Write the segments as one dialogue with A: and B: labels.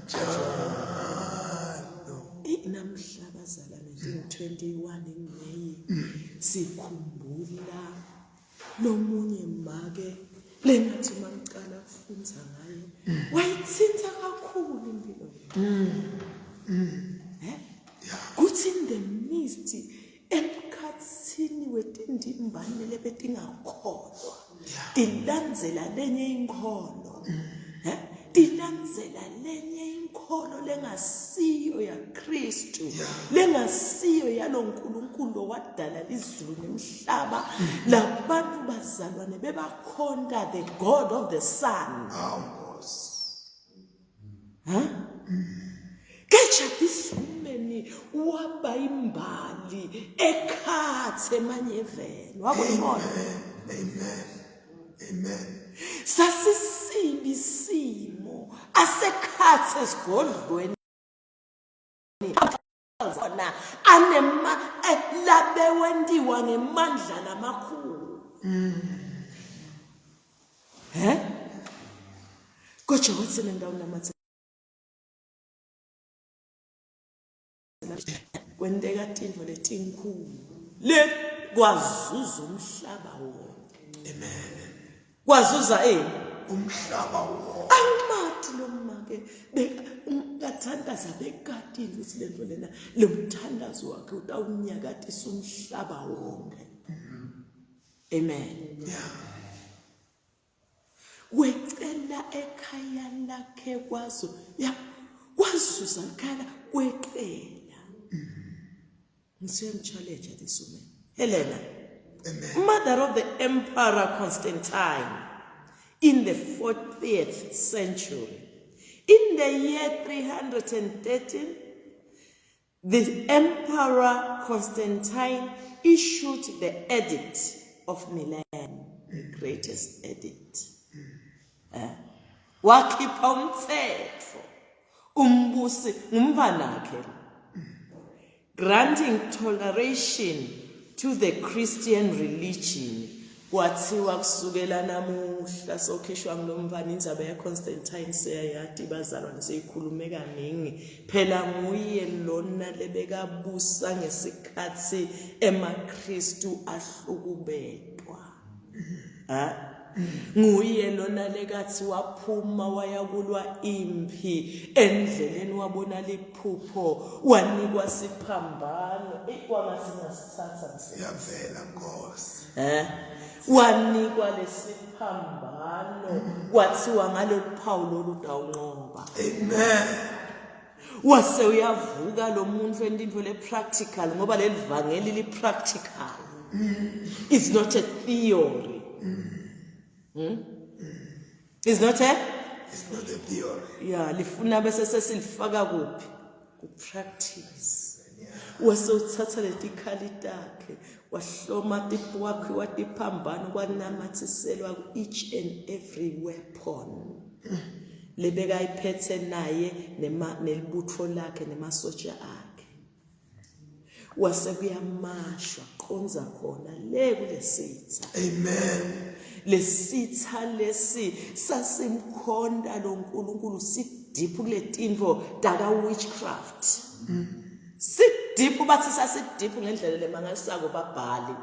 A: Njalo.
B: Namhla bazalwane njengo-21 May sikhumbula lomunye make lengathi mangicala kufundza ngaye wayithinta kakhulu impilo eh kuthi in the midst emkhathini wetindimbane lebetingakholwa tilandzela lenye inkholo eh tilandzela lenye inkholo lengasiyo yaKristu lengasiyo yaloNkulunkulu lowadala lizulu nemhlaba labantu bazalwane bebakhonta the God of the sun.
A: Awu Nkosi.
B: Huh? Kecha this woman waba imbali ekhathe emanyeveni wakuyibona.
A: Amen. Amen.
B: Sasisibi isimo asekhathe esigodlweni khona anema labewentiwa ngemandla lamakhulu. He? Kodwa wathi lendawo namathe kwenteka tintfo letinkhulu le kwazuza umhlaba wonke.
A: Amen.
B: Kwazuza ini?
A: Umhlaba wonke.
B: Angimati lo make kathandaza bekatini ukuthi lento lena lo mthandazo wakhe utawunyakatisa umhlaba wonke. Amen.
A: Yeah.
B: Wecela ekhaya lakhe kwazo ya kwazuza ekhaya kweqela. Ngisiyamchallenge this woman. Helena.
A: Amen.
B: Mother of the Emperor Constantine in the 40th century. In the year 313, the Emperor Constantine issued the Edict of Milan, the greatest edict. Wakhipha umthetho umbusi ngumfanakhe granting toleration to the Christian religion. Kwathiwa kusukela namuhla sokhishwa ngilomfana indzaba yaConstantine seyayati bazalwane seyikhulume kaningi phela nguye lona lebekabusa ngesikhathi emaKristu ahlukubetwa. Ha? Nguye lona lekathi waphuma wayakulwa impi endleleni wabona liphupho wanikwa siphambano ekwangathi ngasithatha.
A: Siyavela Nkosi.
B: Eh? Wanikwa lesiphambano kwathiwa ngalolu phawu lolu utawunqoba.
A: Amen.
B: Wase uyavuka lo muntu entintfo le practical ngoba leli vangeli li practical. It's not a theory. Hmm? It's not a
A: It's not a theory.
B: Yeah, lifuna bese sesilifaka kuphi? Ku practice. Wase uthatha letikhali takhe wahloma tipwakhe watiphambano kwanamathiselwa ku each and every weapon. Lebekayiphethe naye nema nelibutho lakhe nemasotsha akhe. Wase kuyamashwa qonza khona le kulesitha.
A: Amen.
B: Lesitha lesi sasimkhonda lo nkulunkulu sidiphu kuletintfo taka witchcraft. Sidiphu bathi sasidiphu ngendlela lemangalisako babhali.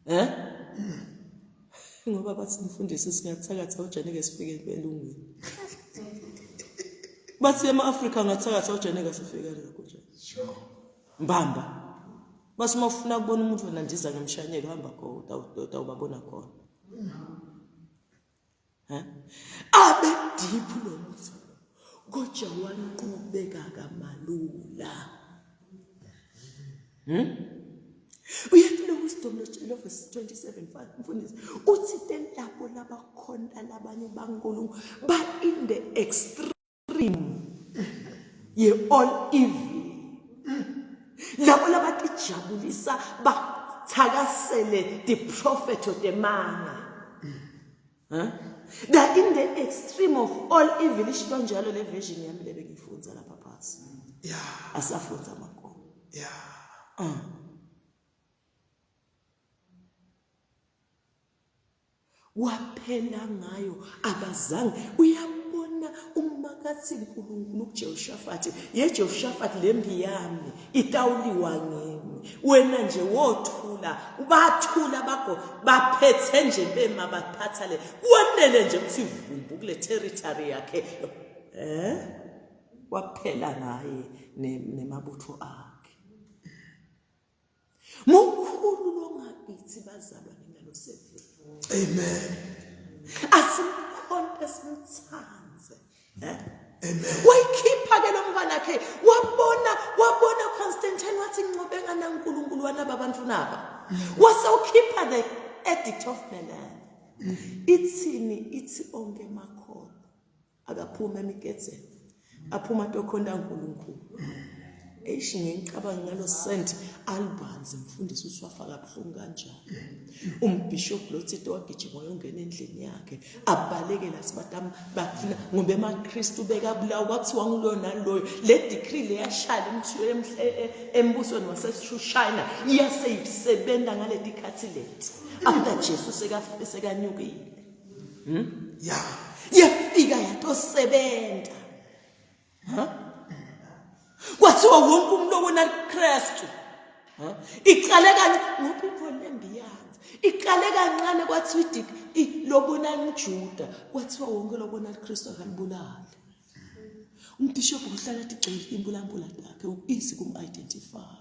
B: Eh? Ngoba bathi mfundisi singathakatha ujaneke sifike belungwini. Bathi ema-Afrika ngathakatha ujaneke sifike lapho nje.
A: Sure.
B: Mbamba. Basi uma ufuna kubona umuntu wena ndiza ngemshanyelo hamba khona utawubabona khona. Eh? Abe deep lo muntu. Kodwa wanqobeka kamalula. Uyathi lo wisdom lo verse 27 mfundisi uthi telabo labakhonta labanye baNkulunkulu ba in the extreme ye all evil. Labo labatijabulisa bathakasele the prophet temanga. Huh? They are in the extreme of all evil. Isho kanjalo le version yami le bengiyifunza lapha phasi.
A: Yeah.
B: Asafunza amagogo.
A: Yeah.
B: Waphela ngayo abazange uyabona umaka Nakathi uNkulunkulu kuJehoshafati, ye Jehoshafati lempi yami itawuliwa ngimi. Wena nje wothula, ubathula bakho baphethe nje bema baphatha le. Kwanele nje ukuthi vumbu kule territory yakhe. Eh? Kwaphela ngaye nemabutho akhe. Mukhulu longakithi bazalwane nalo seveni.
A: Amen.
B: Asimkhonte simthande. Eh? Amen. Wayikhipha ke lo mfana wakhe wabona wabona Constantine wathi nginqobe ngana uNkulunkulu wanaba bantu naba. Wase ukhipha the edict of Milan. Ithini ithi onke makholwa Akaphuma emigedzeni. Aphuma atokhonta uNkulunkulu. Eish ngicabanga ngalo St Albans mfundisi uthi wafa kabuhlungu kanjani. Umbishop lo Tito wagijima wayongena endlini yakhe abalekela sibatam bafuna ngoba emaKristu bekabulawa kwathiwa nguloyo naloyo le decree leyashaya embusweni waseShushayina iyaseyisebenza ngaleti khathi leti after Jesu sekanyukile. Hmm?
A: Yeah.
B: Yafika yatosebenza. Ha? Kwathiwa wonke umuntu obona uKristu. Ha? Iqale kancane ngoba imvo lembi yanzi. Iqale kancane kwathiwa idik lobona umJuda, kwathiwa wonke lobona uKristu akalibulali. Umbishop uhlala athi gcwele imbulampula takhe u-easy kum-identify.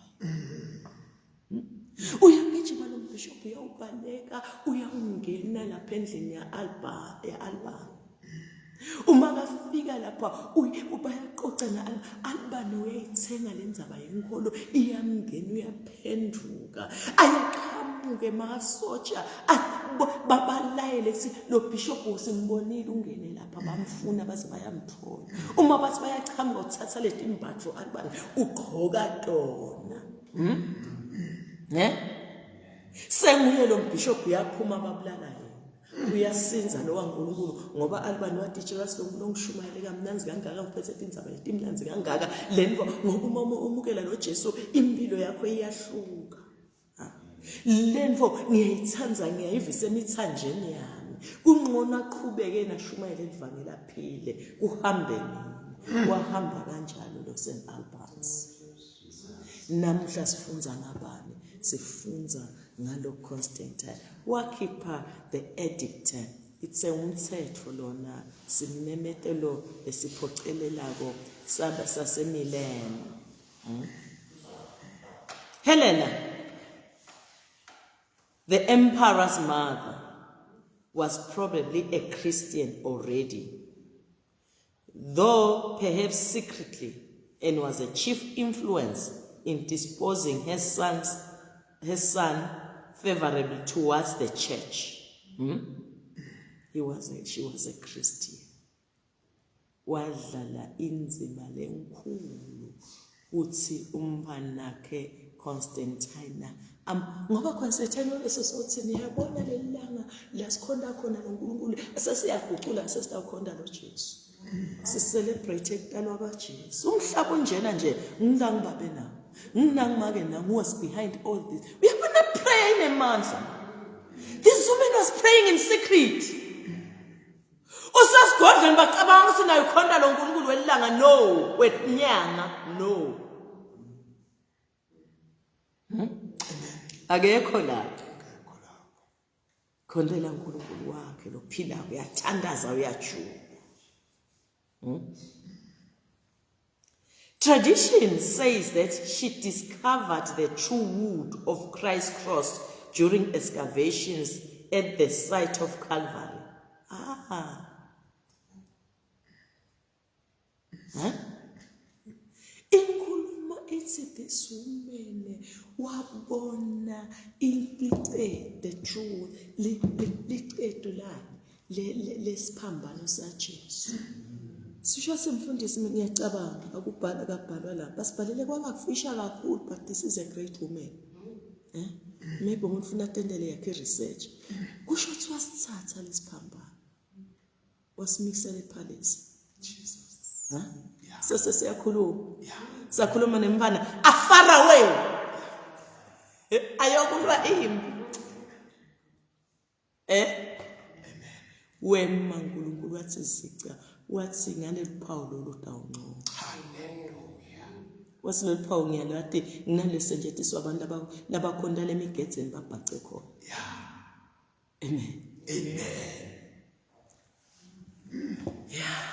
B: Uyagijima lo mbhishobhi uyawubaleka uyawungena lapha endlini ya-Alba ya-Albani. Uma kafika lapha bayaqoqa na-Albani uyayithenga le ndzaba yenkolo iyamngena uyaphenduka ayaqhamuke emasotsha babalayele kuthi lo bhishobhi simbonile ungene lapha bamfuna baze bayamthola uma bathi bayaqhamuka uthatha leti mbatho Albani ugqoka tona Hmm? Ne? Senguye lo mbhishobhi uyaphuma babulala yena. Uyasinza lo waNkulunkulu ngoba alibani watitshelwa wathi lo muntu ongishumayele kamnanzi kangaka ngiphethe tindzaba letimnanzi kangaka le nto ngoba uma umukela lo Jesu impilo yakho iyahluka. Le nto ngiyayithanda ngiyayivisa emithanjeni yami. Kungcono aqhubeke nashumayele livangeli aphile kuhambe nini. Wahamba kanjalo lo St Albans. Namuhla sifunza ngabani? Sifunza ngalo Constantine. Wakhipha the edict. It's a umthetho lona simemetelo esiphocelelako saba saseMilan. Hmm? Helena, the emperor's mother, was probably a Christian already. though perhaps secretly, and was a chief influence in disposing her, sons, her son favorably towards the church. Hmm? He was a, she was a Christian. Wadlala inzima lenkulu uthi umfanakhe Constantine am ngoba Constantine wabe sesothi niyabona leli langa la sikhonta khona lo Nkulunkulu sesiyagucula sesitawukhonta lo Jesu sicelebrate ukutalwa kwaJesu umhlaba unjena nje nginangibabe nawo nginangimake nawo who was behind all this uyabona prayer inemandla this woman was praying in secret Usesigodlweni bacabanga ukuthi naye ukhonta lo nkulunkulu welanga no wenyanga no. Hmm? Akekho lapho. Khontela uNkulunkulu wakhe lophilayo uyathandaza uyajula. Hmm? Tradition says that she discovered the true wood of Christ's cross during excavations at the site of Calvary. Ah. Huh? Inkulumo ithi this woman wabona iqede the true liqedu lani lesiphambano saJesu. Sisho simfundisi mina ngiyacabanga akubhala akabhalwa la basibhalele kwakafisha kakhulu but this is a great woman. Eh? Maybe umuntu ufuna atendele yakhe research. Kusho ukuthi wasithatha lesiphambano. Wasimikisela epalace.
A: Jesus.
B: Ha? Sese siyakhuluma. Sakhuluma nemfana afar away. Ayokulwa impi. Eh? Wema uNkulunkulu wathi zica Wathi ngaleli phawu lolu utawuncoba.
A: Hallelujah.
B: Wathi lolu phawu ngiyalwati nginalesentshetiswa abantu labakhonta lemigedzeni babhace khona.
A: Yeah.
B: Amen.
A: Amen.
B: Yeah.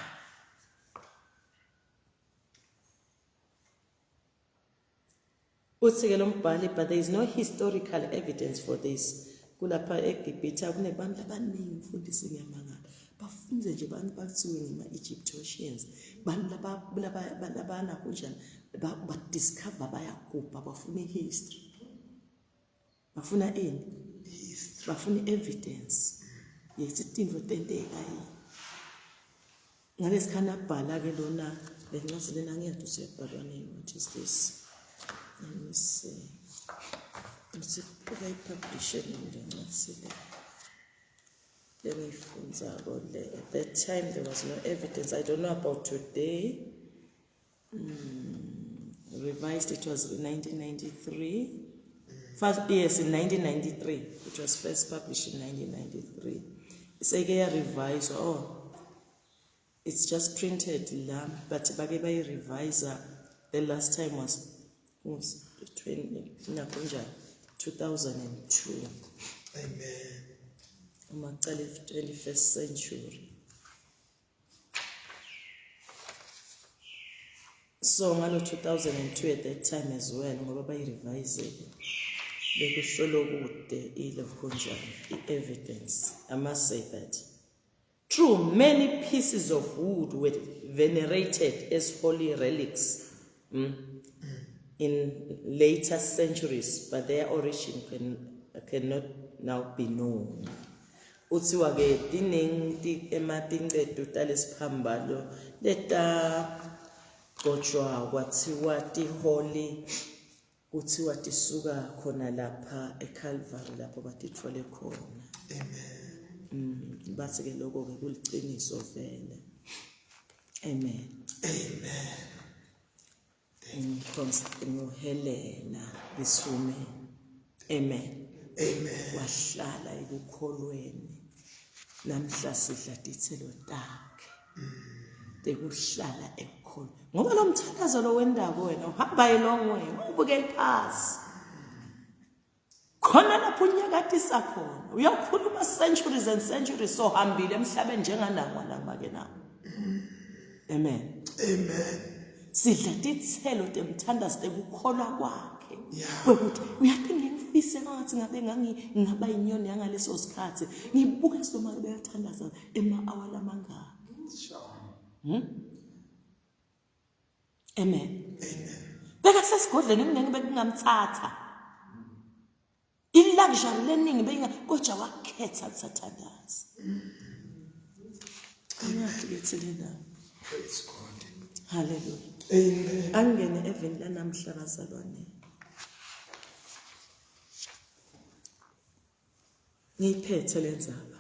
B: Uthi-ke lo mbhali, but there is no historical evidence for this. Kulapha eGibhithe kunebantu abaningi mfundisi ngiyamangala. Bafunze nje abantu bathiwe ngema-Egyptians. Bantu labana kunjani ba-discover bayagubha bafuna i-history. Bafuna ini? Bafuna i-evidence. Yethi tintfo tenteka yini. Ngalesikhathi abhala-ke lona le ncwadi lena ngiyathi usuyabhalwa nini what is this let me see uthi bayipublishe nini le ncwadi le lengiyifundzako le at that time there was no evidence i don't know about today revised it was in 1993 first yes in 1993 it was first published in 1993 seke ya-revise oh it's just printed la but bake bayi-revise the last time was was 20 nakunjani 2002
A: Amen.
B: uma kucala i-21st century so ngalo 2002 at that time as well ngoba bayirevise bekusolo kude ilokhunjani i-evidence i must say that true many pieces of wood were venerated as holy relics in later centuries but their origin cannot now be known Utsiwa ke tiningi ematincetu talesiphambano letagcotshwa kwathiwa tiholi kuthiwa tisuka khona lapha eCalvary lapho batitfole khona.
A: Amen.
B: Bathi ke lokho ke kuliciniso vele. Amen.
A: Amen.
B: NguHelena this woman. Amen.
A: Amen.
B: Wahlala ekukholweni. Namhla sidla tithelo takhe. Tekuhlala ekukholweni. Ngoba lo mthandazo lo wendako wena uhamba a long way, ubukela phasi. Khona lapho unyakatisa khona. Uyakhuluma centuries and centuries sohambile emhlabeni njenganangwa namake nawo. Amen.
A: Amen.
B: Sidla titselo temthandazo tekukholwa kwakhe.
A: Yeah.
B: Kwekuthi uyathi ngifise ngathi ngabe ngangingaba inyoni yangaleso sikhathi ngibuke soma beyathandaza ema-hour lamangaki.
A: Sure.
B: Amen. Bekasesigodlweni kunenge bekungamthatha. I-luxury leningi beyinga kodwa wakhetha kusathandaza. Angathi ke thina.
A: Praise God.
B: Hallelujah.
A: Amen.
B: Angene eveni lanamhla bazalwane. Ngiyiphethe le ndzaba.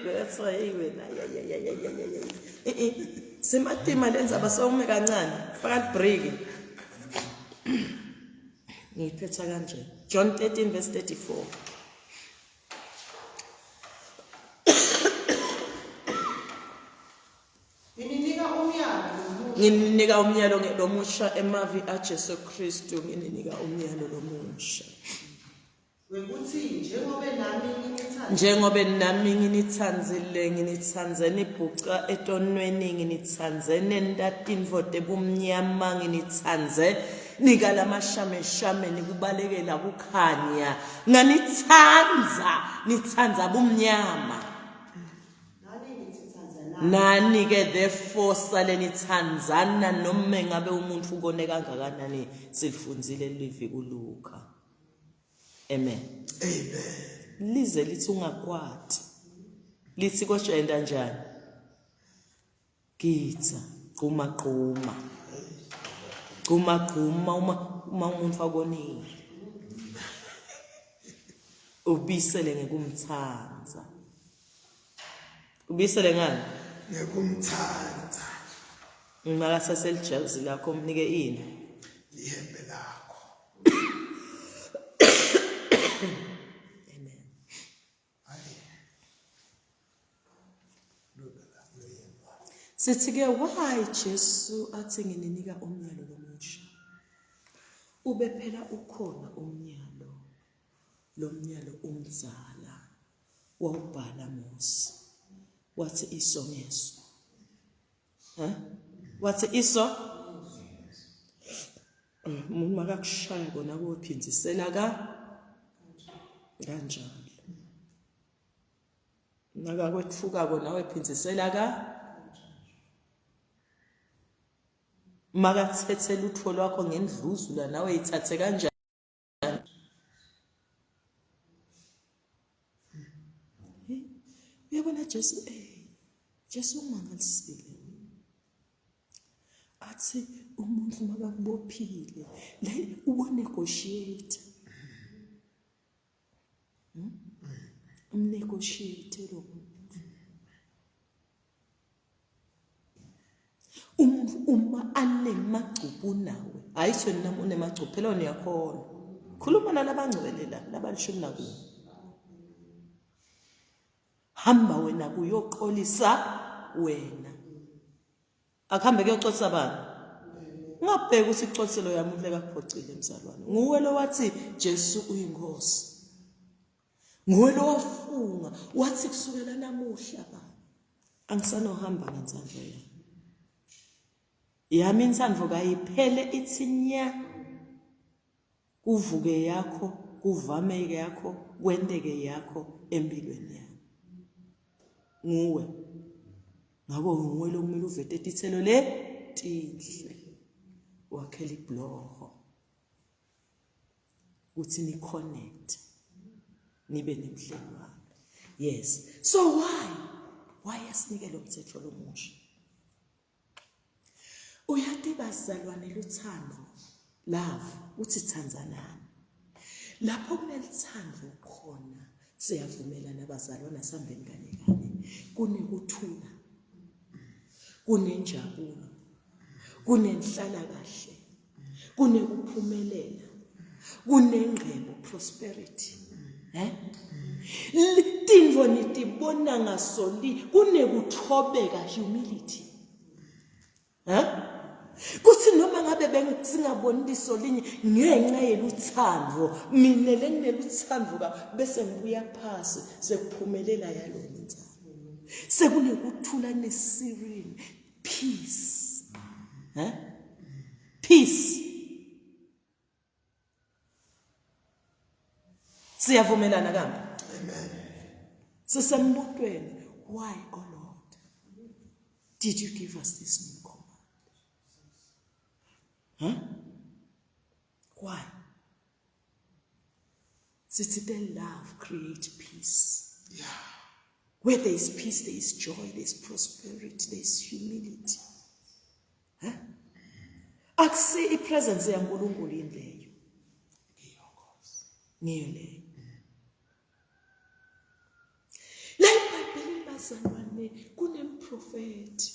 B: That's why hey wena ya ya ya ya ya ya. Eh eh simatima le ndzaba sowume kancane. Faka break. Ngiyiphetha kanje. John 13 verse 34.
C: Ngininika umyalo lomusha.
B: Ngininika umyalo lomusha emavi aJesu Kristu ngininika umyalo lomusha.
C: Wekuthi njengobe nami nginithanda.
B: Njengobe nami nginithandzile nginithandze nibhuca etonweni nginithandze nenta tintfo tebumnyama nginithandze nika lamashameshame nikubalekela kukhanya nganithandza nithandza bumnyama. Nani ke therefore sale nithandzana noma ngabe umuntu ukone kangakanani silifundzile livi kuLuka. Amen.
A: Amen.
B: Lize lithi ungakwati. Lithi kodwa yenta njani? Gitsa, gquma gquma. Gquma gquma uma uma umuntu akonile. Ubisele ngekumthanda. Ubisele ngani?
A: Ngekumthanda.
B: Ngingakasase lijazi lakho umnike ini?
A: Lihembe lakho.
B: Amen. Sithi ke why Jesu athi ngininika umyalo lomusha? Ube phela ukhona umyalo lomnyalo umdzala wawubhala Mose wathi iso ngeso. Ha? Wathi iso umuntu makakushaya kona kuyophindisela ka kanjalo. Nakakwetfukako nawe phindzisela ka makathethe lutho lwakho ngendluzula nawe yithathe kanjani uyabona Jesu eh Jesu umangalisile athi umuntu makakubophile le ubonegotiate Hmm? Umnegotiate lo muntu. Umuntu uma anemagcubu nawe, hayi thina nami unemagcubu phela wena uyakholwa. Khuluma nalabangcwele la labalishumi nakunye. Hamba wena kuyoxolisa wena. Akuhambe kuyoxolisa bani? Ungabheki ukuthi ixoliselo yami umuntu ekakuphocile mzalwane. Nguwe lo wathi Jesu uyinkosi. Nguwe lo wafunga wathi kusukela namuhla baba angisanohamba ngensandla yami. Yami insandvo kayiphele ithi nya. Kuvuke yakho, kuvameke yakho, kwenteke yakho empilweni yami. Nguwe. Ngakho nguwe lokumele uvete tithelo le tinhle. Wakhela ibhuloho. Kuthi ni connect. Nibe nemdlelwano. Yes. So why? Why asinike lo mthetho lomusha? Uyati bazalwane luthando love uthi thandzanani. Lapho kunelithando khona siyavumelana bazalwana sihambeni kanye kanye. Kunekuthula. Kunenjabulo. Kunenhlala kahle. Kunekuphumelela. Kunengqebo prosperity. Eh? Tintfo nitibona ngasoli kunekuthobeka humility. Eh? Kuthi noma ngabe singaboni liso linye ngenxa yeluthando mina lengineluthando ka bese ngibuya phasi sekuphumelela yalona intsamo. Sekunekuthula neserene peace. Eh? Peace. Siyavumelana kambe?
A: Amen.
B: Sisembutweni. Why, oh Lord, did you give us this new command? Huh? Why? Sithi the love create peace.
A: Yeah.
B: Where there is peace, there is joy, there is prosperity, there is humility. Huh? Akusi ipresence yaNkulunkulu yini leyo? Ngiyo leyo. La eBhayibhelini bazalwane kunemprofethi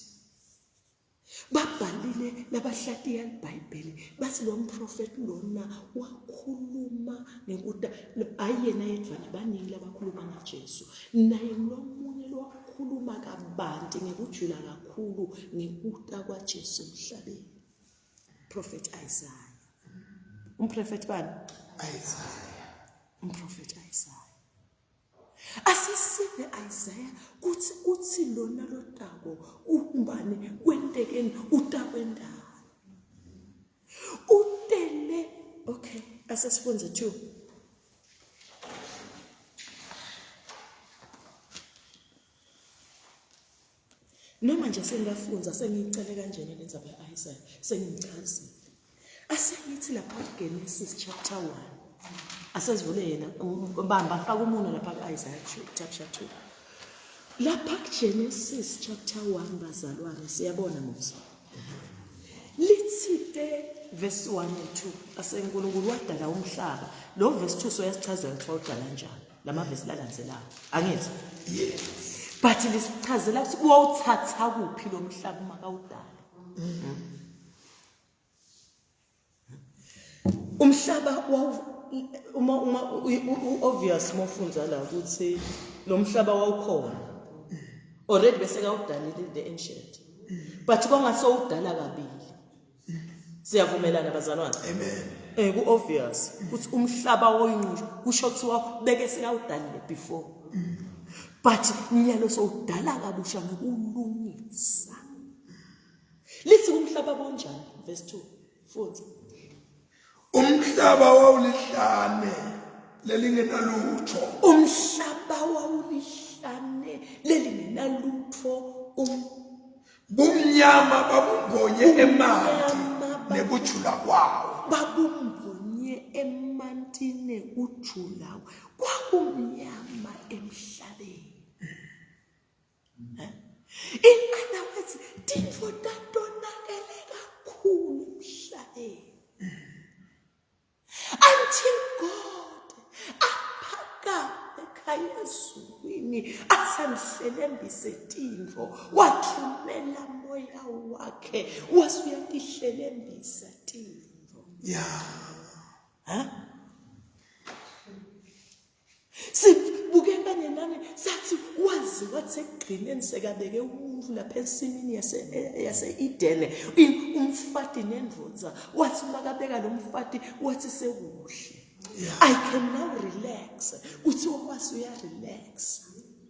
B: Babhalile labahlatiya liBhayibheli bathi lo mprofethi lona wakhuluma ngekuta hayi yena yedvwana baningi labakhuluma ngaJesu naye ngulomunye lowakhuluma kabanti ngekujula kakhulu ngekuta kwaJesu emhlabeni Prophet Isaiah umprofethi bani
A: Isaiah
B: umprofethi Isaiah Asisive Isaiah kuthi uthi lona lotako umbani kwentekeni utakwendani. Utele okay asesifunze 2. Noma nje sengibafunza sengiyicele kanjena le ndzaba ya-Isaya sengiyichazile. Asengithi lapha kuGenesis chapter 1. Asezivule yena bamba faka umuno lapha ku-Isaya chapter 2. Lapha kuGenesis chapter 1 bazalwane siyabona mos. Lithi ke verse 1 and 2 aseNkulunkulu wadala umhlaba. Lo verse 2 soyasichazela ukuthi wawudala njani. Lamavesi lalandzelako. Angithi?
A: Yes.
B: But lisichazela ukuthi wawuthatha kuphi lo mhlaba uma kawudala. Umhlaba wawu uma uma obvious uma ufunza la ukuthi lo mhlaba wawukhona. Already bese kawudalile the ancient. But kwangathi sowudala kabili. Siyavumelana bazalwane?
A: Amen.
B: Eh ku obvious ukuthi umhlaba woyinqusho kusho kuthiwa beke sikawudalile before. But nyalo sowudala kabusha ngokulungisa. Lithi umhlaba bonjani verse 2 futhi.
A: Umhlaba wawulihlane lelingenalutho.
B: Umhlaba wawulihlane lelingenalutho um
A: Bumnyama babumbonye emanti nekujula kwawo.
B: Babumbonye emanti nekujula kwakumnyama emhlabeni. In other words, tintfo tatonakele kakhulu emhlabeni. Until God aphakame ekhaya ezulwini asangihlelembise tintfo wathumela moya wakhe wase uyatihlelembisa tintfo.
A: Yeah.
B: Huh? Sibuke kanye nami sathi wazi wathi ekugcineni sekabeke umuntu lapha ensimini yase-Edene umfati nendvodza wathi makabeka lo mfati wathi sekuhle. I can now relax. Kuthiwa wase uyarelax.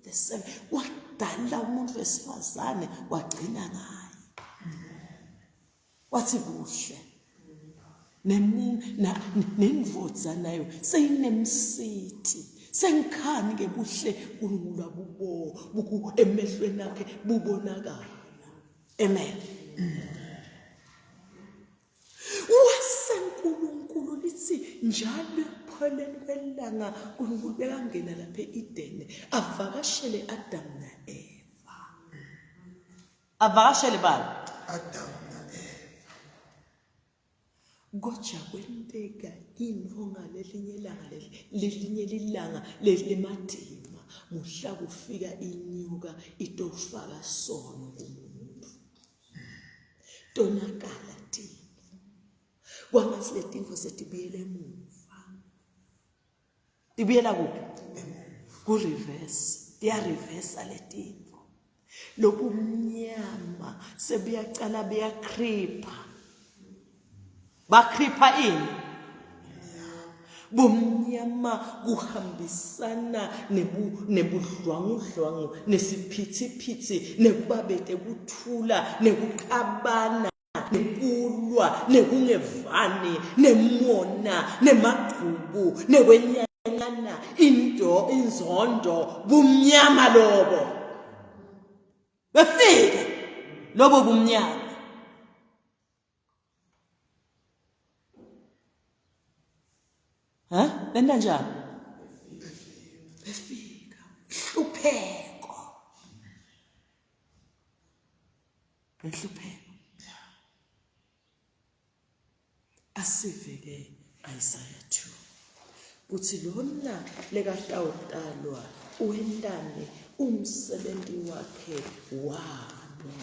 B: The same wadala umuntu wesifazane wagcina ngaye. Wathi kuhle. Nendvodza nayo seyinemsithi. Sengikhani ke buhle uNkulunkulu abubo buku emehlweni akhe bubonakala. Amen. WaseNkulunkulu lithi njalo ekupholeni kwelanga uNkulunkulu bekangena lapha e-Edene avakashele Adam na-Eva. Avakashele bani?
A: Adam na-Eva.
B: Kodwa kwenteka intfo ngalelinye ilanga lelinye lilanga lelimatima muhla kufika inyoka itofaka sono kumuntu. Tonakala tintfo. Kwangatsi letintfo setibuyele emuva. Tibuyela kuphi? Ku reverse. Tiya reverse letintfo. Lobumnyama sebuyacala buyakhipha. Bakhipha ini? Bumnyama kuhambisana nebudlwangudlwangu nesiphithiphithi nekubabete kuthula nekuqabana nekulwa nekungevani nemona nemagqubu nekwenyanyana into inzondo bumnyama lobo befika lobo bumnyama Ha? Benta njani? Befika. Hlupheko. Nhlupheko. Asive ke Isaiah 2. Kuthi lona lekatawutalwa wentani umsebenzi wakhe wani.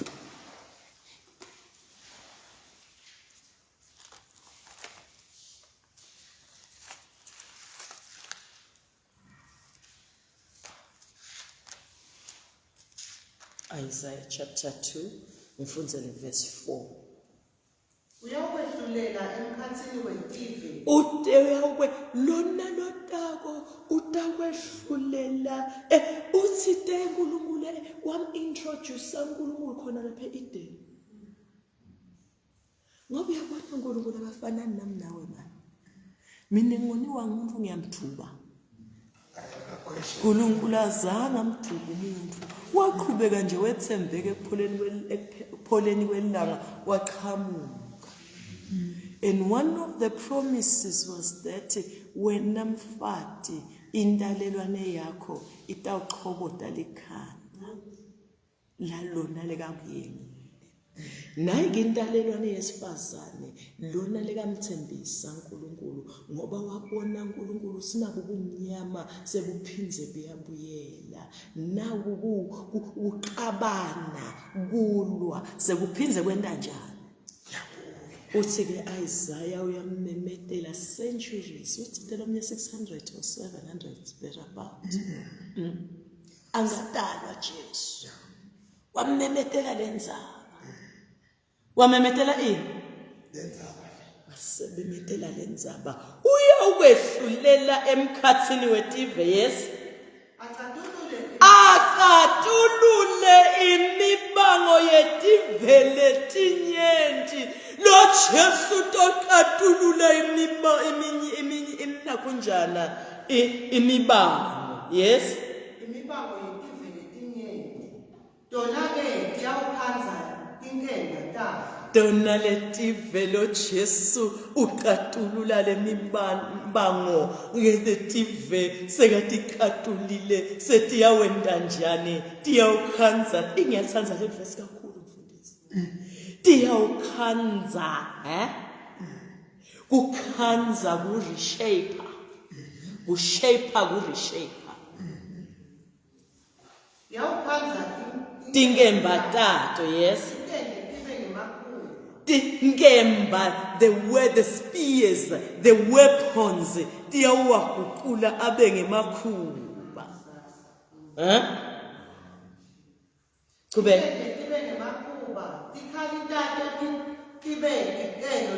B: Isaiah chapter 2 ngifundzele verse 4.
C: Uyawukwehlulela emkhatsini wetive.
B: Uteyawukwe lona lotako utakwehlulela eh uthi te uNkulunkulu eh, wam introduce uNkulunkulu khona lapha eEden. Ngoba uyabona uNkulunkulu akafanani nami nawe mani. Mina ngoniwa ngumuntu ngiyamthuba. uNkulunkulu azange amthuba umuntu. Waqhubeka nje wethembeka ekupholeni ekupholeni kwelanga waqhamuka. And one of the promises was that wena mfati intalelwane yakho itawuchobota likhanda. lalona likakuyeni nayi-ke intalelwane yesifazane lona likamthembisa uNkulunkulu ngoba wabona uNkulunkulu sinabo ubumnyama sebuphindze buyabuyela naku kuqabana kulwa sekuphindze kwenta njani uthi-ke Isaiah uyammemetela centuries uthi tela omnye 600 or 700 thereabout mm. Angatalwa Jesu. Wammemetela lendzaba. Wamemetela ini?
A: Lendzaba.
B: Wasememetela lendzaba. Uyawukwehlulela emkhatsini wetive, yes.
C: Acatulule
B: Acatulule imibango yetive letinyenti. Lo Jesu tocatulula imiba iminye iminye imnakunjana imibango. Yes.
C: Imibango yetive letinyenti. Tona-ke tiyawukhandza tinkemba tato.
B: Tona letive lo Jesu uqatulula lemibango ngetive sekaticatulile setiyawenta njani tiyawukhandza ingiyathanda le verse kakhulu mfundisi tiyawukhandza eh kukhandza ku reshape ku shape ku reshape
C: Yawuphandza
B: tinkemba tato yes
C: titende tibe ngemakhulu.
B: Tinkemba the way the spears the weapons tiyawuwaguqula abe ngemakhuba eh Chubeka.
C: Titende tibe ngemakhuba, tikhali tato tibe ticelo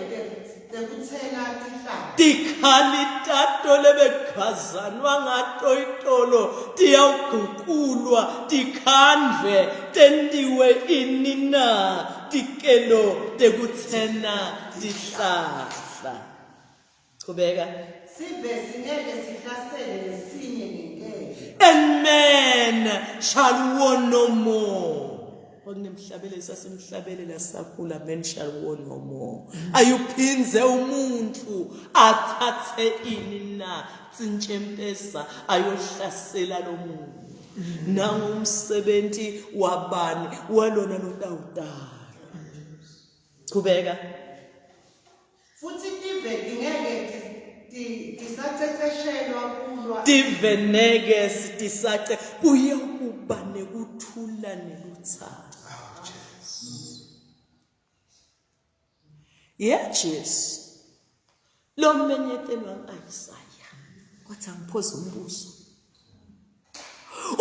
C: tekutsela tihlahla.
B: Tikhali tato lebegazanwa ngato itolo tiyawuguqulwa tikhandvwe tentiwe ini na tikelo tekutsena tihlahla. Chubeka.
C: Sive singeke sihlasele lesinye ngenkemba.
B: And man shall war no more. Kwakunemhlabeleli sasimhlabelela sakhula man shall war no more. Ayuphindze umuntu athathe ini na tsintshempesa ayohlasela lo muntu. Nangu umsebenzi wabani walona lotawudala. Chubeka.
C: Futsi tive tingeke tisaceceshelwa kulwa.
B: Tive neke tisace kuyakuba nekuthula neluthando.
A: Oh, Jesu.
B: Yeah Jesu. Lo mmenyetelwa Isaya. Kwathi angiphoze umbuzo.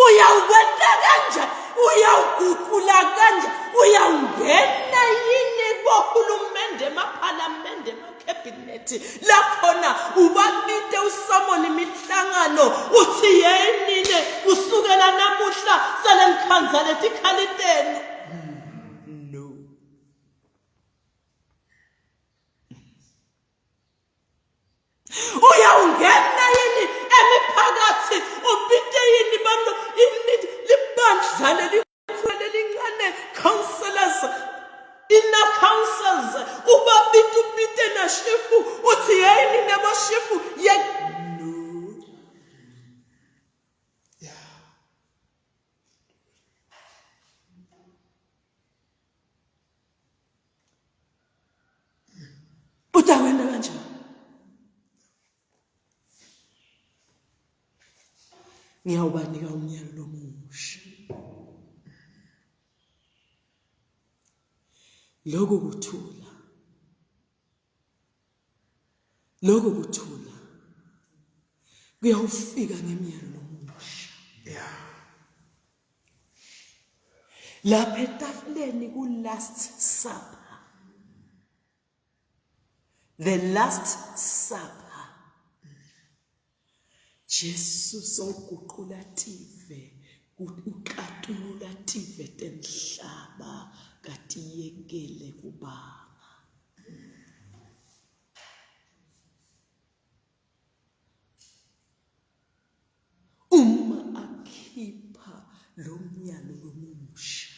B: Uyawukwenta kanje, uyawuguqula kanje, uyawungena yini bohulumende emaphalamende emakhabhinethi lakhona ubabite usamone imihlangano uthi yenine kusukela namuhla sale ngikhanza letikhali tenu. No. Uyawungena yini emiphakathi ubite yini bantu libandla lelikhulu lelincane councillors inner councils ubabite ubite nashifu uthi yeyi nina boshifu ye no
A: Yeah.
B: Utakwenda kanjani? Ngiyawubanika umyalo lomusha. Lokho kuthula. Lokho kuthula kuyawufika ngemyalo lomusha.
A: Yeah.
B: Lapha etafuleni ku last supper. The last supper. Jesu soguqula tive uqatulula tive temhlaba katiyekele kubanga. Uma akhipha lo myalo lomusha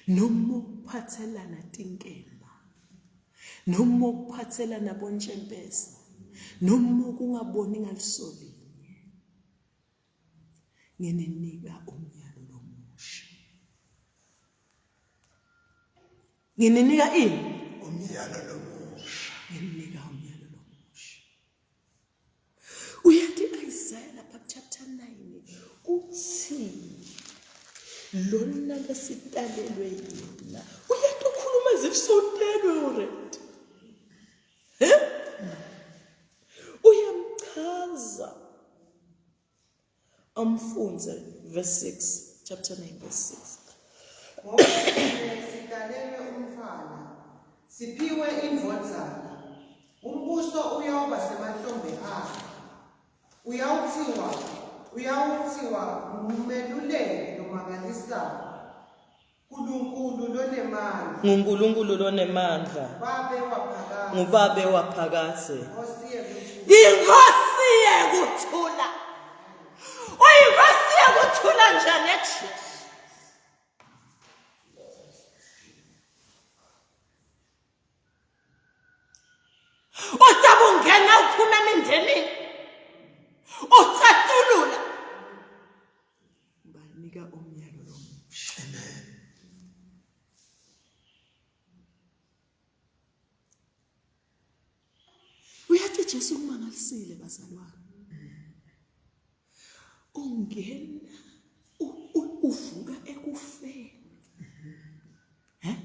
B: noma ukuphathelana tinkemba noma ukuphathelana bontshempesa noma ukungaboni ngalisolinye ngininika umyalo lomusha Ngininika ini?
A: Umyalo lomusha.
B: Ngininika umyalo lomusha. Uyathi Isaiah lapha chapter 9 uthi lona lesitalelwe yena. Uyathi ukhuluma as if sowutelwe already. Eh? Uyamchaza. Amfunze verse 6 chapter 9 verse 6.
C: Ngoba tsine sitalelwe umntfwana, siphiwe indvodzana, umbuso uyawuba semahlombe akhe. Uyawutsiwa, uyawutsiwa ngumeluleki lomangalisako, Nkulunkulu lonemandla.
B: NguNkulunkulu lonemandla.
C: Babe waphakadze.
B: Ngubabe waphakadze.
C: Nkosi yekuthula.
B: Inkosi yekuthula. Uyinkosi yekuthula njani Jesu? Utabungena uphuma emindenini. Ucatulula. Banika umyalo lomusha.
A: Amen.
B: Uyathi Jesu kumangalisile bazalwane. Ungena uvuka ekufeni. Eh?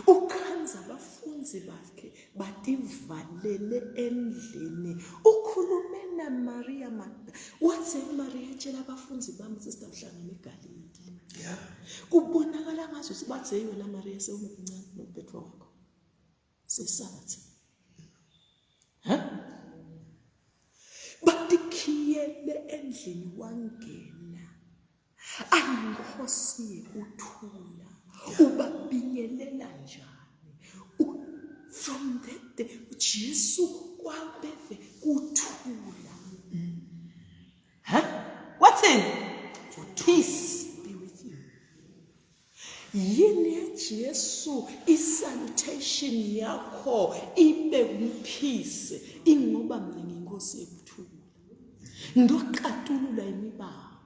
B: Ukhanza abafundi bakhe bativalele endlini. Ukhulume naMaria Magdalene. Wathi Maria tshela abafundi bami ukuthi sitawuhlangana eGalile.
A: Yeah.
B: Kubonakala ngazi ukuthi bathe yona Maria sewumncane noPetro wakho. Sesaba thina. Ha? Batikhiyele endlini wangena. Ayinkosi yekuthula. Ubabingelela njani? From that day Jesu kwabeve kuthula. Ha? Wathini? Peace be with you. Yini yaJesu isalutation yakho ibe kumphise ingoba mina nginkosi yekuthula. Ndoqatulula imibango.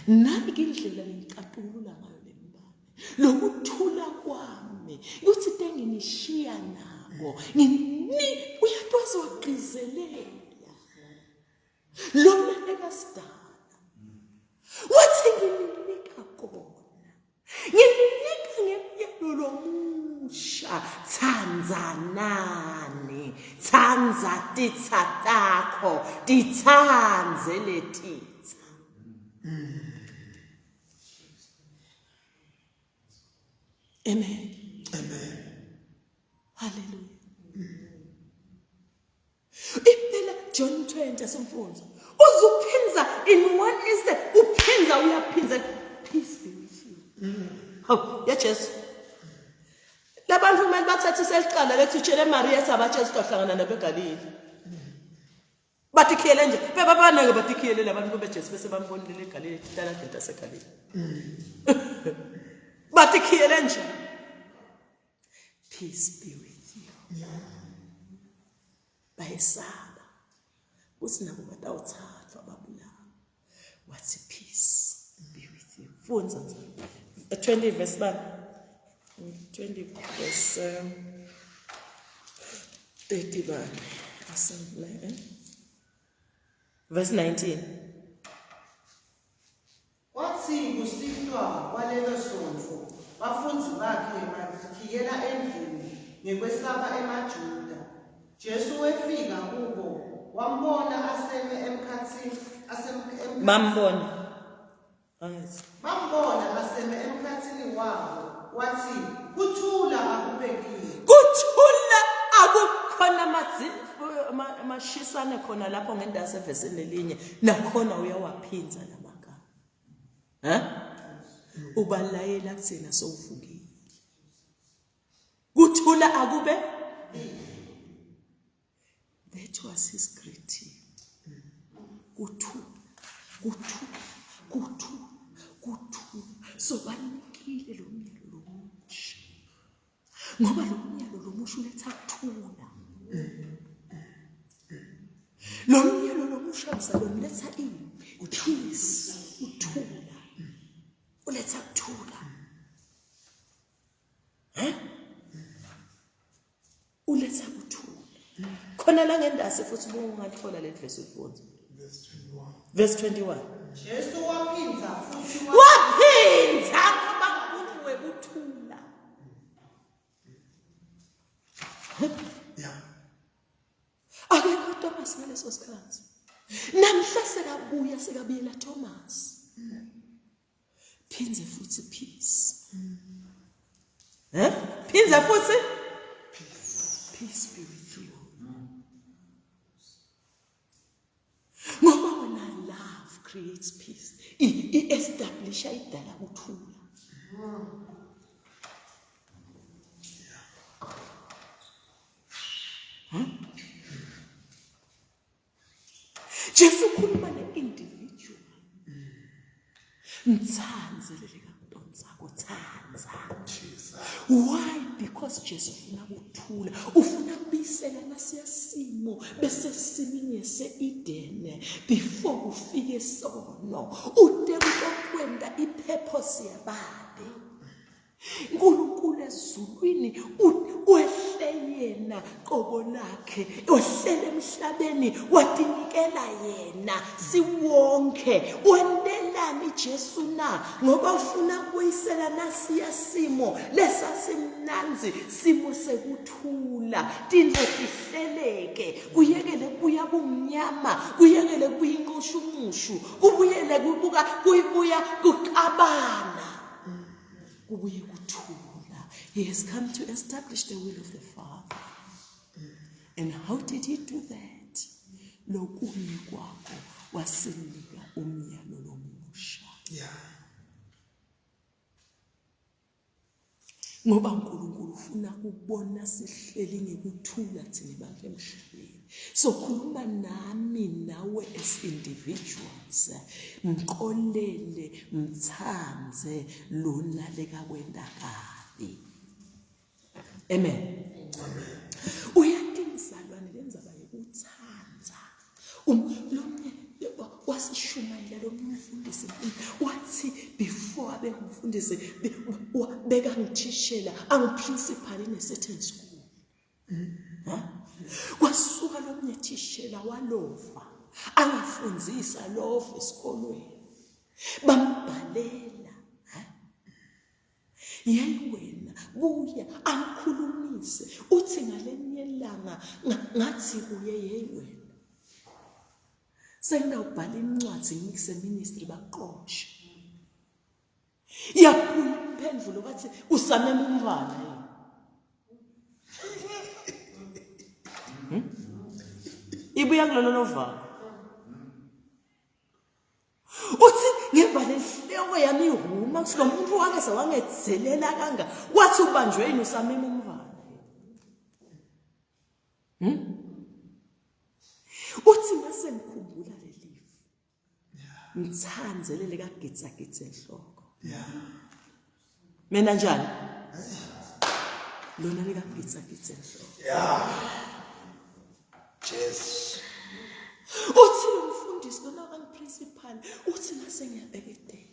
B: Nani indlela ngiqatulula ngayo le mibango. Lokuthula kwami kuthi tenginishiya nako. Ngini uyatwazi wagqizelela. Lona ekasidala. Wathi ngininika kona. Ngininika ngemyalo lomusha thandzanani thandza titsa takho titsandze letitsa Amen
A: Amen
B: Hallelujah Impela John 20 asimfundzo. Uzuphinza in one instant uphinza uyaphinza peace be with you. Hawu ya Jesu. Labantu kumele bathathe iselicala lethi utshele Maria sabatshela sizohlangana nabo eGalile. Bathi khiyele nje bebabaneke bathi khiyele labantu beJesu bese bambonile eGalile italadeni laseGalile. Bathi khiyele nje. Peace be with you. Bayesaba ukuthi nabo batawuthathwa babulawa. Wathi peace be with you. Fundza 20 verse bani? 20 verse 30 bani? Assembly, eh? Verse 19.
C: Kwatsi kusihlwa kwalelo sontfo, bafundzi bakhe bakhiyela endlini ngekwesaba emaJuda. Jesu wefika kubo, wambona aseme emkhatsini asem,
B: Bambona. Angithi.
C: Bambona aseme emkhatsini wabo, watsi, Kuthula akube kini.
B: Kuthula akukhona amashisane khona lapho ngendase evesini elinye nakhona uyawaphinza lamagama. Ha? Ubalayela kuthina sowuvukile. Kuthula akube That was his greeting. Kuthula, kuthula, kuthula, kuthula. So banikile lo myalo lomusha. Ngoba lo myalo lomusha uletha kuthula. Lo myalo lomusha mzalwane uletha ini? Peace, uthula. Uletha kuthula. Eh? Uletha kuthula. Khona la ngendasi futhi ubungathola le verse uyifunde.
A: Verse 21.
B: Verse 21.
C: Jesu waphinza futhi
B: Waphinza ngoba umuntu wekuthula.
A: Yeah.
B: Akekho Thomas ngaleso sikhathi. Namhla sekabuya sekabuyela Thomas. Phindze futhi peace. Eh? Phindze futhi peace. Peace be with you. Ngoba wena love creates peace. I-establisha idala kuthula. Huh? Jesu ukhuluma ne-individual. Mthanze leli kakudonsako thanza. Why? Because Jesu ufuna ukuthula, ufuna kubuyisela nasiya simo bese simini se-Eden before kufike sono. Ude kutokwenda i-purpose yababe. uNkulunkulu ezulwini wehle yena qobo lakhe wehlele emhlabeni watinikela yena siwonke wentelani Jesu na ngoba ufuna kubuyisela nasiya simo lesasimnanzi simo sekuthula tintfo tihleleke kuyekele kubuya bumnyama kuyekele kubuya inqushunqushu kubuyele kubuka kuyibuya kuqabana kubuye kuthula he has come to establish the will of the father and how did he do that lokunye kwakho wasinika umyalo lomusha
A: yeah
B: ngoba uNkulunkulu ufuna kubona sihleli ngekuthula thina bantu emhlabeni so khuluma nami nawe as individuals mxolele mthandze lona lekakwenta kabi amen uyathi mzalwane lenzaba yekuthanda um lomnye wasishumayela lomnye umfundisi wathi before abe ngumfundisi bekangithishela angiprincipal in a certain school Kwasuka lomnye thishela walova angafundzisa lova esikolweni bambhalela yeyi wena buya angikhulumise uthi ngalenye ilanga ngathi kuye yeyi wena sengiyawubhala incwadi ngikuse ministry baqoshe Yaphuma imphendvulo bathi usamema umntwana yini? Hmm? Ibuya kulolo lovalo. Uthi ngemva lenhloko yami ihuma kuthi lo muntu wake sewangedzelela kanga wathi ubanjwe yini usamema umntwana. Hmm? Uthi ngase ngikhumbula lelifu. ngithanzelele kagitsagitse enhloko
A: yeah
B: mina njani lona likagitsagitse enhloko
A: yeah Jesu
B: uthi lo mfundisi lona kangiprincipal uthi ngase ngiyabeketela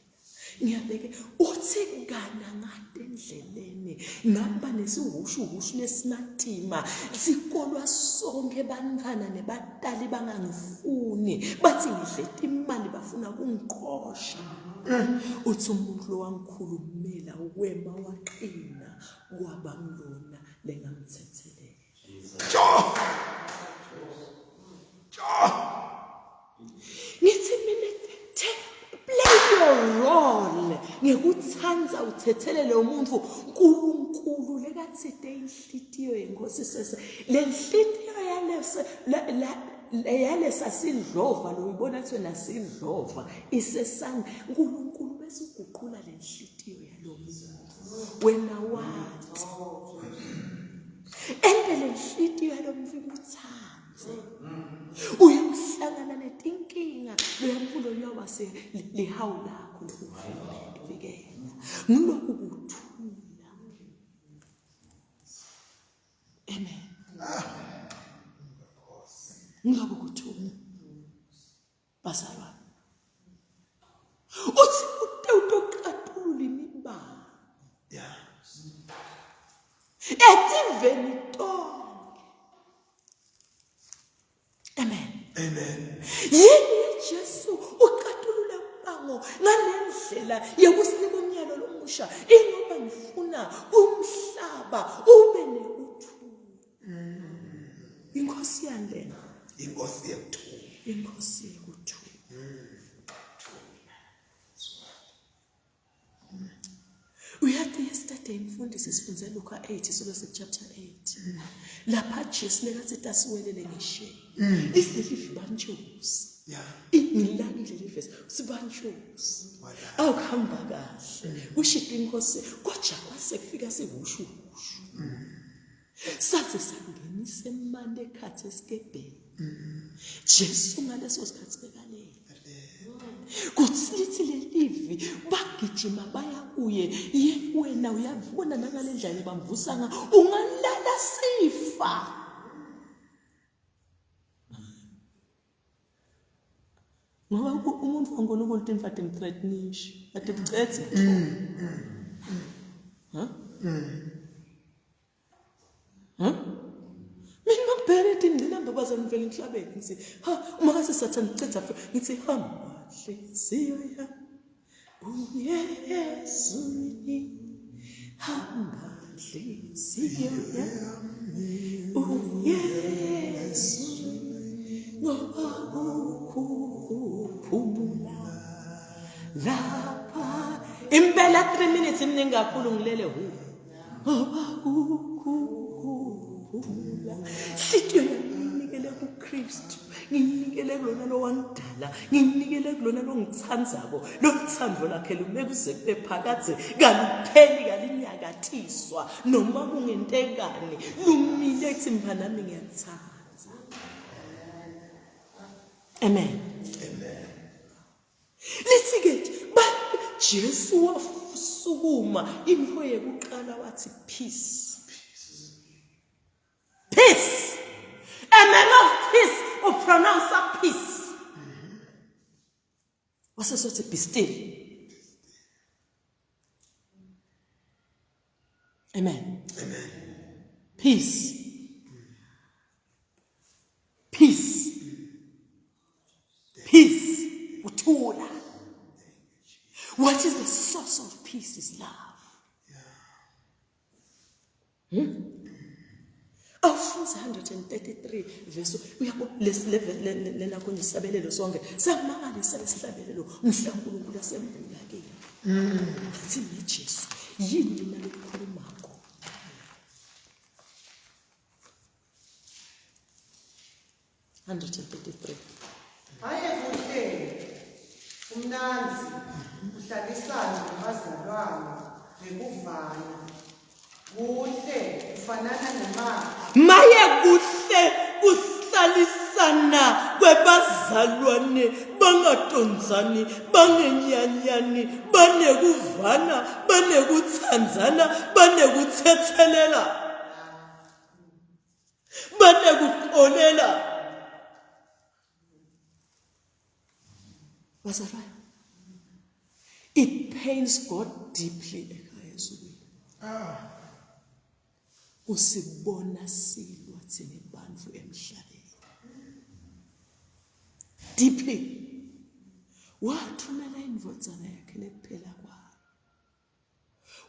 B: ngiyabeke uthi kana ngade endleleni ngaba nesiwushuwushu lesimatima sikolwa sonke bantwana nebatali bangangifuni bathi ngidleta imali bafuna kungiqosha uthi umuntu lo wangikhulumela wema waqina kwaba ngilona lengamthethelela Ngithi mina play your role ngekuthanda uthethelele umuntu uNkulunkulu lekathide inhlitiyo yenkosi sese le nhlitiyo yalese yalesa sidlova lo uyibona kuthi wena sidlova isesandla uNkulunkulu bese uguqula le nhlitiyo yalomuntu wena wathi ente le nhlitiyo yalomfika uthande uyamhlangana netinkinga loya mfulo uyoba lihawu lakho lokuvikela ngilokhu kuthula amen ngilokhu kuthula bazalwane uthi ute utoqatulula imibango
A: yeah
B: etiveni tonke amen
A: amen
B: yini Jesu uqatulula umbango ngalendlela yokusinika umyalo lomusha ingoba ngifuna umhlaba ube nekuthula inkosi yani lena
A: inkosi yekuthula
B: inkosi yekuthula. Saturday mfundisi sifunze Luka 8 suke se chapter 8. Lapha Jesu lekathi tasiwelele ngishe. Isilifi bantshozi.
A: Yeah.
B: Ngilalile le verse sibantshozi. Awukuhamba kahle. Kushito inkosi kodwa kwase kufika sihushu hushu. Saze sangenisa emandi ekhathi esikebheni. Jesu ngaleso sikhathi bekalele. Kuthi lithi lelivi bagijima baya kuye ye wena uyabona nangale ndlela bamvusa nga ungalala sifa. Ngoba umuntu waNkulunkulu tinfa timthreatenish atimcedzi. Huh? Huh? Mina ngibheke tingqinamba bazangivela enhlabeni ngithi ha uma kase sathane uceda ngithi hamba hliziyo yami uye ezulwini hamba hliziyo yami uye ezulwini ngoba ukuphumula lapha impela 3 minutes iminingi kakhulu ngilele hu ngoba kukhuphula hliziyo yami ngiyinikele kuKristu ngiyinikele kulona lowangidala ngiyinikele kulona longithandzako loluthando lakhe lume kuze kube phakadze kalupheli kalinyakathiswa noma kungentekani lumile ethi mnganami ngiyakuthanda amen
A: Amen.
B: Lithi-ke Jesu wasukuma into yekuqala wathi peace. Peace. A man of peace upronounce peace. Wasesothi be still. Amen.
A: Amen.
B: Peace. Peace. Peace. Uthula. What is the source of peace is love. Hmm? Awufunze 133 verse uyabo lena kunye isabelelo sonke samangalisa lesihlabelelo mhla uNkulunkulu asembula kimi. Athi Jesu yini mina lokukhulumako? 133
C: Haye kuhle kumnandzi kuhlalisana nabazalwane ngekuvana kuhle kufanana nemali
B: maye kuhle kuhlalisana kwebazalwane bangatonzani bangenyanyani banekuvana banekuthandzana banekuthethelela banekuxolela bazalwane it pains God deeply ekhaya ezulwini ah usibona silwa thina bantu emhlabeni deeply wathumela indvodzana yakhe lekuphela kwayo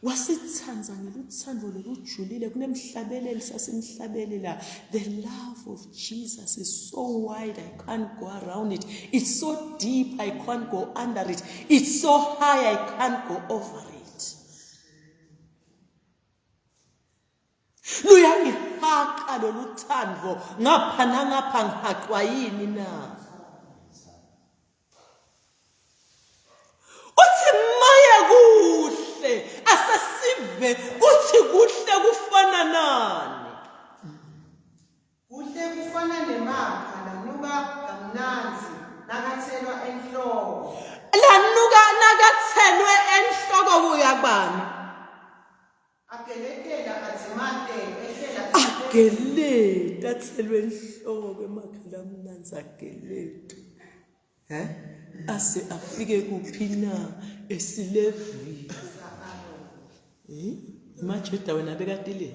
B: Wasithanda ngeluthando lolujulile kunemhlabeleli sasimhlabelela the love of Jesus is so wide I can't go around it it's so deep I can't go under it it's so high I can't go over it luyangihaqa lolu thando ngapha nangapha ngihaqwa yini na uthi maye kuhle asesive kuthi kuhle kufana nani
C: kuhle kufana nemakha lanuka kamnandzi nakathelwa enhloko
B: lanuka nakathelwe enhloko kuya kubani
C: Ageletela adzimate ehlela
B: Agelete athelwe enhloko emakhala amnanzi agelete. He? Ase afike kuphi na esilevini. Eh? Majuda wena bekatile.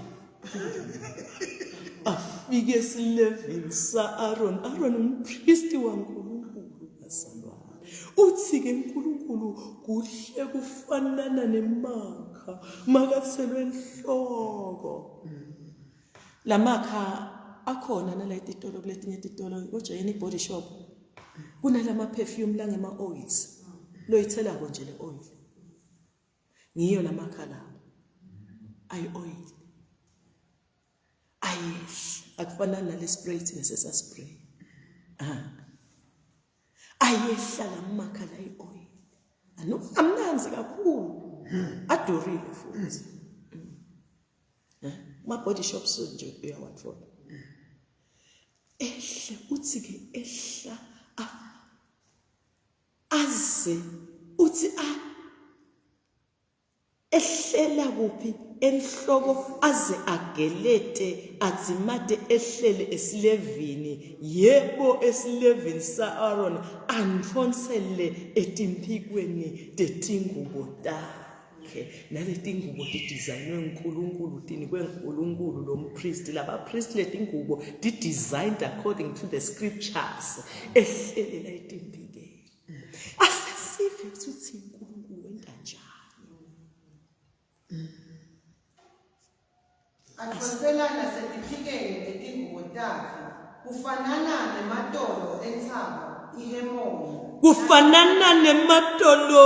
B: Afike esilevini sa-Aaron. Aaron umpristi waNkulunkulu bazalwane. Uthi-ke uNkulunkulu kuhle kufanana nemakha makathelwe enhloko. Lamakha akhona nala etitolo kuletinye titolo kodwa yini i-body shop kunalama perfume langema oils loyithelako nje le oil. Ngiyo lamakha lawo. Ayi oil. Ayehla akufanani nale spray thina sesa spray. Ah. Ayehla lamakha la i-oil. Anuka amnanzi kakhulu. Adurile futhi. Eh? Ma body shops nje uyawathola. Ehle uthi ke ehla aze uthi a ehlela kuphi enhloko aze agelete adzimate ehlele esilevini yebo esilevini sa-Aaron antfonsele etimphikweni tetingubo takhe naletingubo tidizayinwe nguNkulunkulu tinikwe nguNkulunkulu lo mpristi labapristi letingubo ti-designed according to the scriptures ehlelela etimphikweni asesive ukuthi uNkulunkulu wenta njani.
C: Adonselana setiphikeni tetingubo takhe, kufanana nematolo entsaba iHemoni.
B: Kufanana nematolo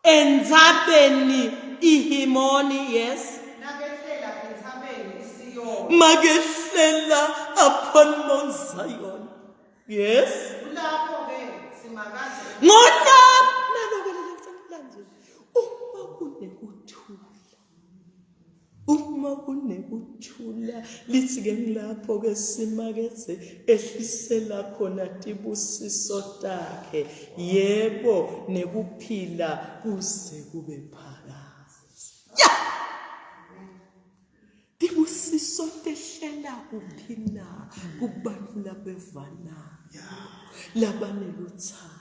B: entsabeni iHemoni, yes.
C: Nakehlela entsabeni iSiyoni.
B: Makehlela upon Mount Zion. Yes.
C: Kulapho ke Simakadze.
B: Ngolapho naloke leli uma kunekuthula. Uma kunekuthula lithi ke ngilapho ke simakethe ehlisela khona tibusiso takhe yebo nekuphila kuze kube phakadze. Yeah. Tibusiso tehlela kuphi na kubantu labevanayo labaneluthando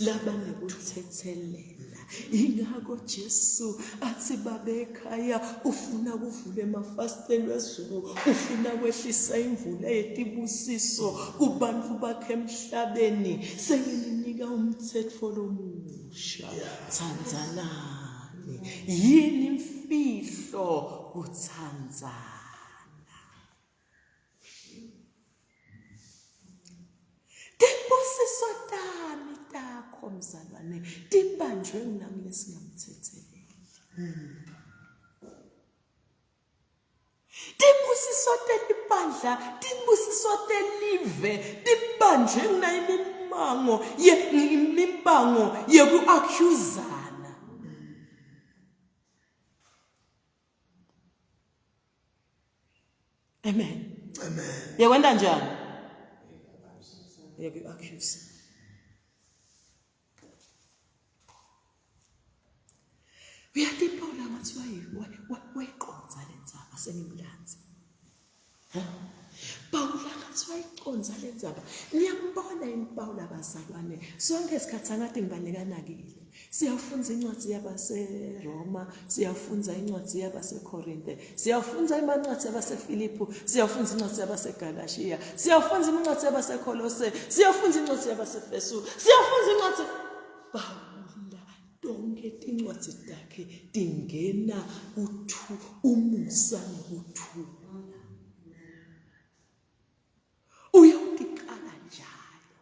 B: labanekuthethelela ingakho Jesu athi babe ekhaya ufuna kuvula emafasitelo ezulu ufuna kwehlisa imvula yetibusiso kubantu bakhe emhlabeni sengininika umthetho lomusha thandzanani yini imfihlo kuthandzana Tibusiso tami takho mzalwane tibanjwe nginami lesingamthetheleli. Tibusiso telibandla, tibusiso telive tibanjwe ngina imimango ye imibango yeku-accusana. Amen.
A: Amen.
B: Yekwenta njani? Yeku-accuse. Uyathi Paul ngathi wayiqonza le ndzaba sengimlanzi. Pawula ngathi wayiconza le ndzaba. Niyambona yini Pawula bazalwane? Sonke isikhathi angathi ngibalekanakile. Siyafundza incwadzi yabaseRoma, siyafundza incwadzi yabaseKorinte, siyafundza incwadzi yabaseFilipu, siyafundza incwadzi yabaseGalashiya, siyafundza incwadzi yabaseKholose, siyafundza incwadzi yabaseFesu, siyafundza incwadzi Pawula tonke tincwadzi takhe tingena kuthu umusa nekuthula. Uyawutiqala njalo.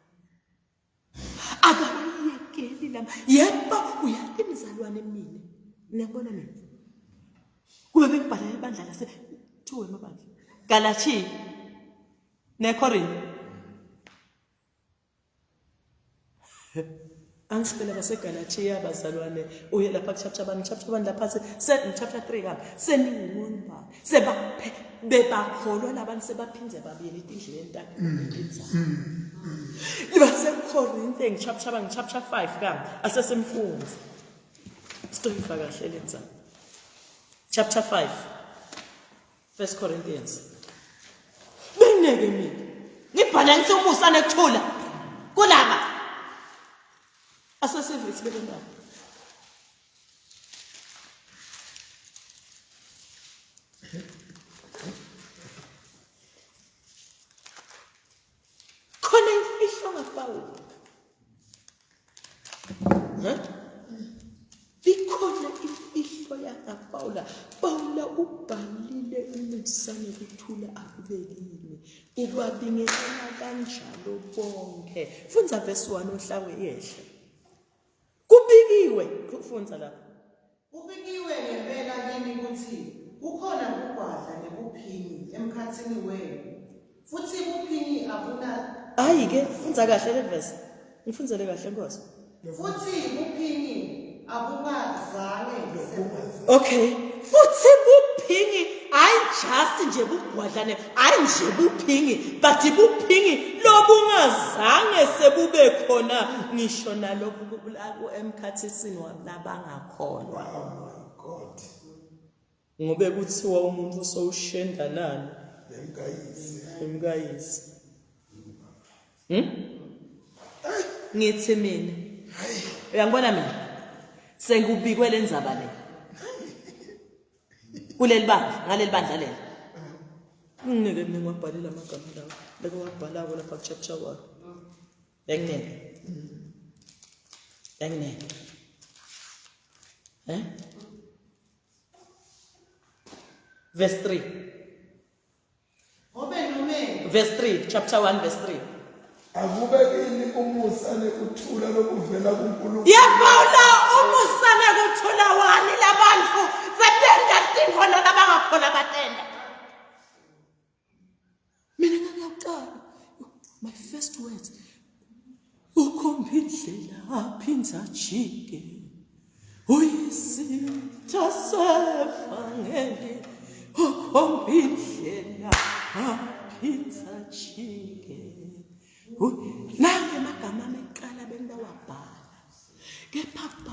B: Akawayekeli lama. Yebo uyati mzalwane mina. Niyabona mina. Kube bengibhala ibandla lase thiwe emabandla. Galatia neKorinte. Angisibele baseGalatia bazalwane uye lapha kuchapter bani chapter bani lapha se chapter 3 kambe seningumuntu bani sebaphe bebakholwa labantu sebaphinde babuyela etindleleni takhe libaseKorinte ngichapter bani chapter 5 kambe asesemfunzi sitoyifa kahle lenza chapter 5 First Corinthians. Beneke mina. Ngibhala ngithi umusa nekuthula kulaba. Asesive sibeke ndaba. Khona imfihlo ngaPawulu. Huh? Ikhona imfihlo yakaPawula. Pawula ubhalile umusa nokuthula akube kini. Ubabingelela kanjalo bonke. Fundza verse 1 ohlawe yehle. Kubikiwe, kufundza lapha.
C: Kubikiwe Sekwatiwe ngempela kini kutsi kukhona bugwadla nebuphingi emkhatsini wenu, futsi buphingi abuna
B: Hayi ke fundza kahle le verse. Ngifundzele kahle Nkosi.
C: Futsi buphingi abungazange
B: Okay. Futhi buphingi hayi just nje bugwadlane, hayi nje buphingi, but buphingi lobungazange sebube khona ngisho nalobu emkhathisini walabangakholwa.
A: Oh my God.
B: Ngobe kuthiwa umuntu sowushenda nani?
A: Nemkayise.
B: Nemkayise. Ngithi mina. Uyangibona mina? Sengubikwe le ndzaba le. Kuleli bandla, ngaleli bandla leli. Nginike mina ngiwabhalile amagama lawo. Beke wabhalako lapha ku chapter 1. Benginene. Benginene. Eh? Verse 3.
C: Ngobe nome
B: Verse 3, chapter 1 verse 3.
A: Akube kini umusa nekuthula lokuvela kuNkulunkulu.
B: Yabona umusa nekuthula wani labantu sebenta tintfo labangakhona batenda. Mina ngangiyaqala my first words ukhomba indlela aphinda ajike uyisitha sevangeli ukhomba indlela aphinda ajike nange amagama ami ekuqala bengawabhala kepha.